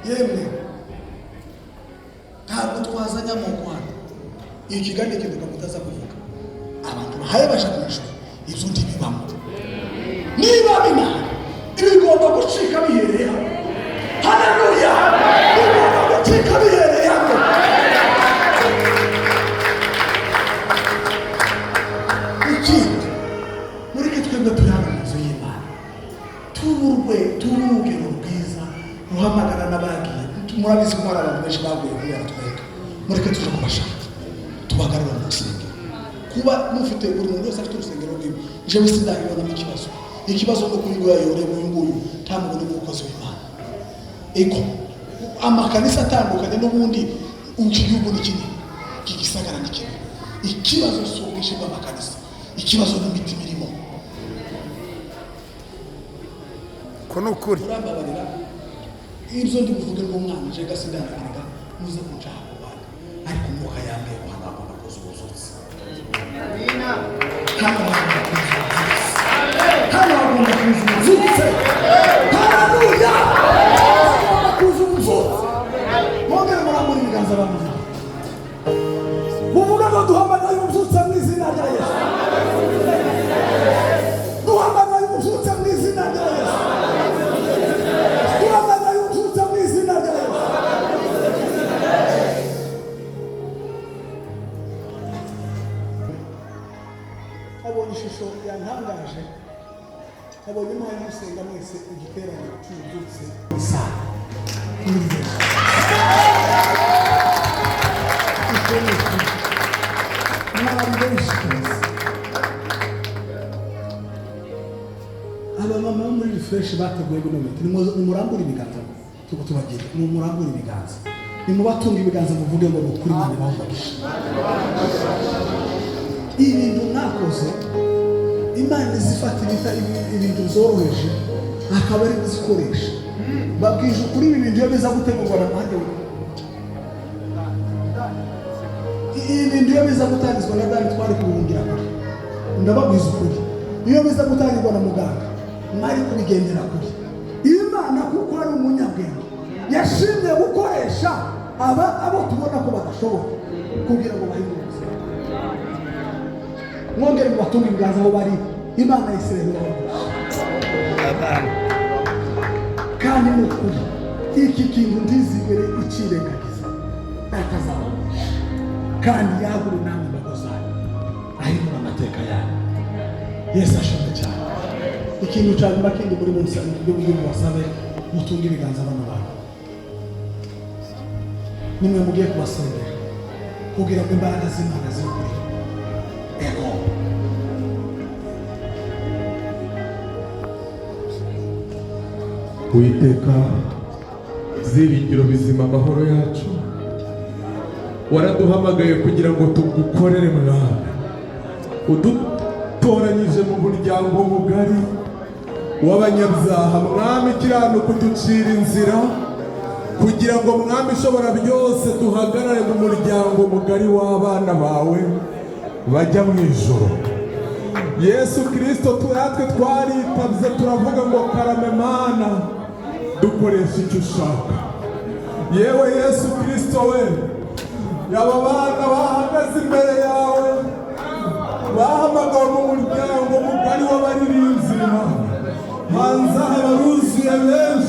Yemwe, ntabwo twazanye amoko hano. Ikigali ni ikintu mutaza kuvuga. Abantu bahaye baja mu ijuru, ibyo ntibibamo. Niba binahari, bigomba gucika bihereye hano. Haleluya! Bigomba gucika bihereye hano. Ikindi, muri twebwe turi hano mu nzu y'Imana, tuburwe tube urugero rwiza ruhamagara n'abagiye. Murabizi ko hari abantu benshi baguye kubera twebwe. Mureke tuje kubashaka, tubagarure mu rusengero. Kuba mufite, buri muntu wese afite urusengero rwiwe, jewe sindabibonamo ikibazo. Ikibazo ni uko uyu nguyu ayoreba uyu nguyu, ntamubone nk'umukozi w'Imana. Ego, amakanisa atandukanye n'ubundi, iki gihugu ni kinini, iki gisagara ni kinini. Ikibazo si ubwinshi bw'amakanisa, ikibazo ni imitima irimo. Ko ni ukuri. Urambabarira, ibyo ndi buvuge n'umwana nje gasindanabirega, muze kuncaha ku bana, ariko Umwuka yambwiye ngo hano hagomba kuza ubuzutse. Hano hagomba kuza ubuzutse. Hano hagomba kuza ubuzutse. Haleluya! Hagomba kuza ubuzutse. Mwongere murambure ibiganza bantu nawe, muvuge ngo: "Duhamagaye ubuzutse mu izina rya Yesu. Duhamagaye ubuzutse mu izina rya Yesu. Duhamagaye ubuzutse mu izina rya Yesu." Nabonye ishusho yantangaje. Nabonye muhaye musenga mwese igiterane cy'ububyutse isaha muri benshi. Icyo ni ukuri, mwari benshi rwose. Abamama bo muri Refresh bateguye bino bintu, nimurambure ibiganza tuko tubagire. Nimurambure ibiganza, nimubatunga ibiganza, muvuge ngo: "Ni ukuri, Imana ibahe umugisha." Ibintu mwakoze, Imana izifata ibita ibintu byoroheje akaba ari kuzikoresha. Babwije ukuri, ibi bintu iyo biza gutegurwa na mpande, ibi bintu iyo biza gutangizwa na Dani, twari kubihungira kure. Ndababwiza ukuri, iyo biza gutangirwa na muganga, mwari kubigendera kure. Imana, kuko ari umunyabwenge, yashimye gukoresha aba abo tubona ko badashoboye kugira ngo bahindure ubuzima. Mwongere mubatunge ibiganza aho bari. Imana ya Isirayeli ibahe. Kandi ni ukuri, iki kintu ntizigere ikirengagiza. Data azabamugisha kandi yagure namwe imbago zanyu, ahindura amateka yanyu. Yesu ashimwe cyane. Ikintu cya nyuma kindi muri munsi mubasabe mutunge ibiganza bano bantu, nimwe mugiye kubasengera kugira ngo imbaraga z'Imana zibe kuri bo. Ego. Uwiteka, byiringiro bizima, amahoro yacu, waraduhamagaye kugira ngo tugukorere. Mwana, udutoranyije mu muryango mugari w'abanyabyaha, Mwami, kiranuka, uducira inzira kugira ngo, Mwami ishobora byose, duhagarare mu muryango mugari w'abana bawe bajya mu ijoro. Yesu Kirisito, natwe twaritabye, turavuga ngo: "Karame Mana, dukoresha icyo ushaka." Yewe Yesu Kirisito we, aba bana bahagaze imbere yawe bahamagawe mu muryango mugari w'abaririmbyi, hanze aha baruzuye benshi.